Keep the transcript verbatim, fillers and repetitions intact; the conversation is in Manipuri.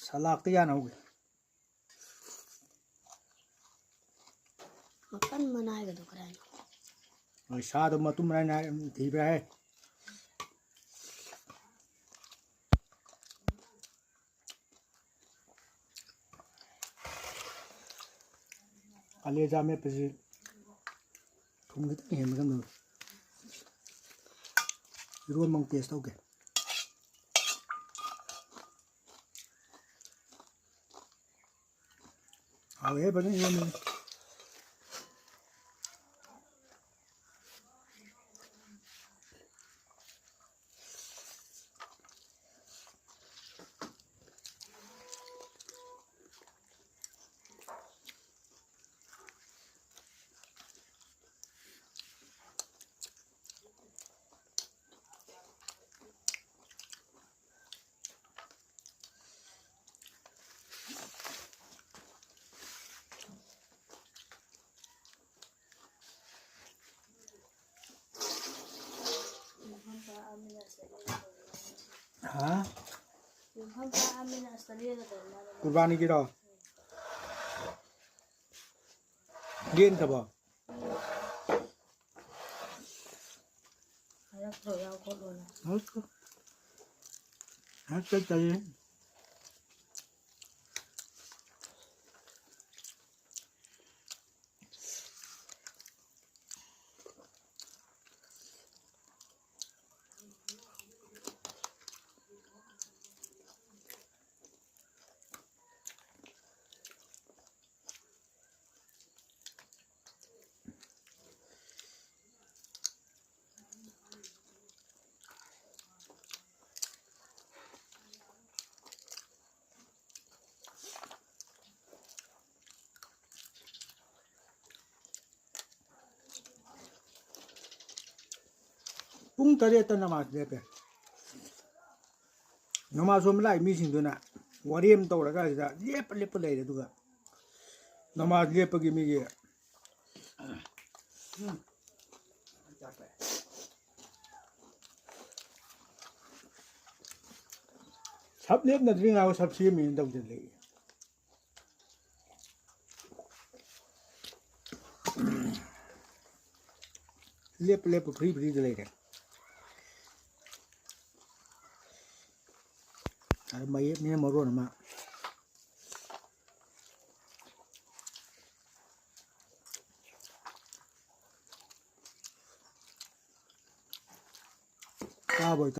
ꯁꯂꯥꯛꯇ ꯌꯥꯅꯍꯧꯒꯦ꯫ ꯃꯀꯟ ꯃꯅꯥꯏꯒꯗꯣ ꯀꯗꯥꯏꯅꯣ? ꯍꯣꯏ, ꯁꯥꯗꯣ ꯃꯇꯨꯝ ꯃꯅꯥꯏ ꯅꯥꯏ ꯊꯤꯕ꯭ꯔꯥ ꯍꯦ? ꯀꯂꯦꯖꯥ ꯃꯦꯠꯄꯁꯤ ꯊꯨꯝ ꯈꯤꯇꯪ ꯍꯦꯟꯕ ꯀꯝꯗꯧ? ꯏꯔꯣꯟꯕ ꯑꯃꯨꯛ ꯇꯦꯁ ꯇꯧꯒꯦ꯫ ꯍꯥꯎꯋꯦ, ꯐꯖꯅ ꯏꯔꯣꯟꯕꯅꯤ꯫ ꯍꯥ? ꯀꯨꯔꯕꯥꯅꯤꯒꯤꯔꯣ? ꯌꯦꯟ ꯊꯕꯣ? ꯍꯥꯏꯔꯛꯇ꯭ꯔꯣ, ꯌꯥꯎ ꯈꯣꯠꯂꯣꯅ? ꯍꯥꯏꯔꯛꯇ꯭ꯔꯣ꯫ ꯍꯥꯏꯔꯛꯇ ꯇꯜꯂꯦ꯫ ꯄꯨꯡ ꯇꯔꯦꯠꯇ ꯅꯃꯥꯖ ꯂꯦꯞꯄꯦ꯫ ꯅꯃꯥꯖ ꯁꯣꯟꯕ ꯂꯥꯛꯏ ꯃꯤꯁꯤꯡꯗꯨꯅ ꯋꯥꯔꯤ ꯑꯃ ꯇꯧꯔꯒ ꯁꯤꯗ ꯂꯦꯞꯄ ꯂꯦꯞꯄ ꯂꯩꯔꯦ꯫ ꯑꯗꯨꯒ ꯅꯃꯥꯖ ꯂꯦꯞꯄꯒꯤ ꯃꯤꯒꯤ, ꯎꯝ꯫ ꯁꯞ ꯂꯦꯞꯅꯗ꯭ꯔꯤ ꯉꯥꯏ ꯁꯞ ꯁꯦꯝꯃꯤꯅ ꯇꯧꯁꯤꯜꯂꯛꯏ꯫ ꯂꯦꯞꯄ ꯂꯦꯞꯄ ꯐ꯭ꯔꯤ ꯐ꯭ꯔꯤꯗ ꯂꯩꯔꯦ꯫ ꯑꯗ ꯃꯌꯦꯞꯅꯤꯅ ꯃꯔꯣꯟ ꯑꯃ